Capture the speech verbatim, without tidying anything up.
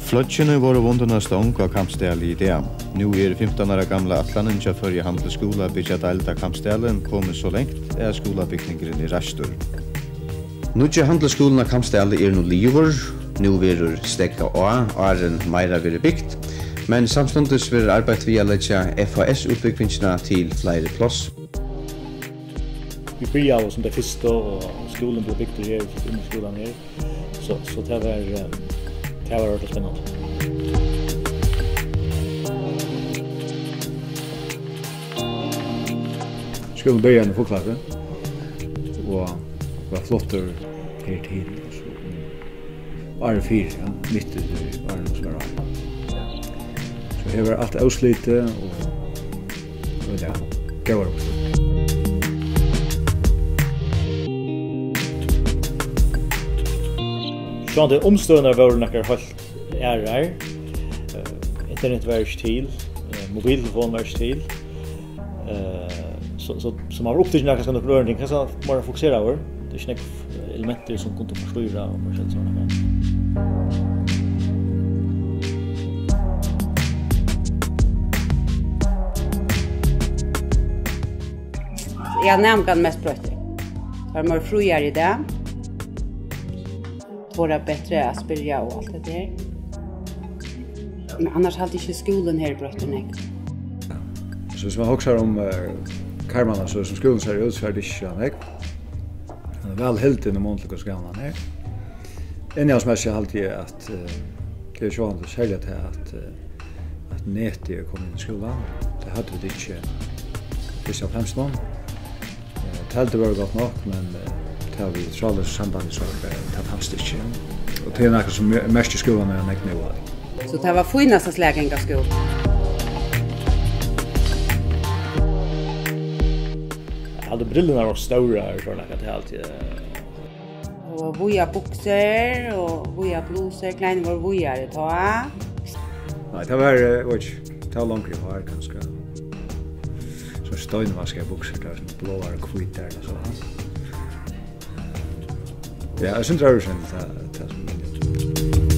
Fløggini vóru vundin á stong á Kambsdali í dag. Nú er fimtan ára gamla ætlanin hjá Føroya Handilsskúla at byggja deild á Kambsdali komin so langt, at skúlabygningurin er reistur. Nýggi handilsskúlin á Kambsdali er nú liðugur. Nú verður steðgað á, áðrenn meira verður bygt. Men samstundis verður arbeitt við at leggja F H S-útbúgvingina til fleiri pláss. Vit byrjaðu sum tey fyrstu, og skúlin bleiv bygdur her, og fekk inn í skúlan her. So, so tað var, eh, tað var ordiliga spennandi. Skúlin byrjaði í Fuglafirði og var fluttur her til, og so árið fyri, ja, mitt í tí árinum sum var á. So her var alt óslitið og, og ja, góðar uppstøður. Sjálvandi umstøðurnar vóru nakrar heilt aðrar. Eh, internet var ikki til, eh, mobiltelefon var ikki til. Eh, so, so, so man var upptikin av kanska nøkrum øðrum ting, kanska meira fokuseraður. Tað er ikki nógv, eh, elementir sum kundu forstýra og forskellig sovorðin nakað. Ja, næmingarnir mest broyttir. Teir eru meira fríari í dag. Tora betri at spyrja og alt hetta her. Men annars haldi eg ikki, skúlin her broytti nógv. So, hvis man hugsar um, eh, karmarnar, so sum skúlin sær út, so er tað ikki so nógv. Hann er væl hildin í mun til, hvussu gamal hann er. Innihaldismessigt haldi eg, at, eh, tað er sjálvandi serliga tað, at, eh, at netið er komið inn í skúlan. Tað høvdu vit ikki fyrst og fremst nú. Eh, teldur vóru gott nokk, men, eh, tað við tráðleysa sambandi, so, eh, tað fanst ikki. Og tað er nakað sum mer-, merkir skúlan meira enn nógv nú, ha. So tað var fínasta slag at ganga á skúla. Eg haldi, brillurnar vóru stórar, so nakað, tað haldi eg. Og víðar buksur og víðar blusur, klæðini vóru víðari tá. Nei, tað var, eh, eg veit ikki, tað var longri hár, kanska. So steinvaskaðar buksur, tað var sum bláar og hvítar og so. Ja, eg synist, tað er synd, tað, tað sum minnist.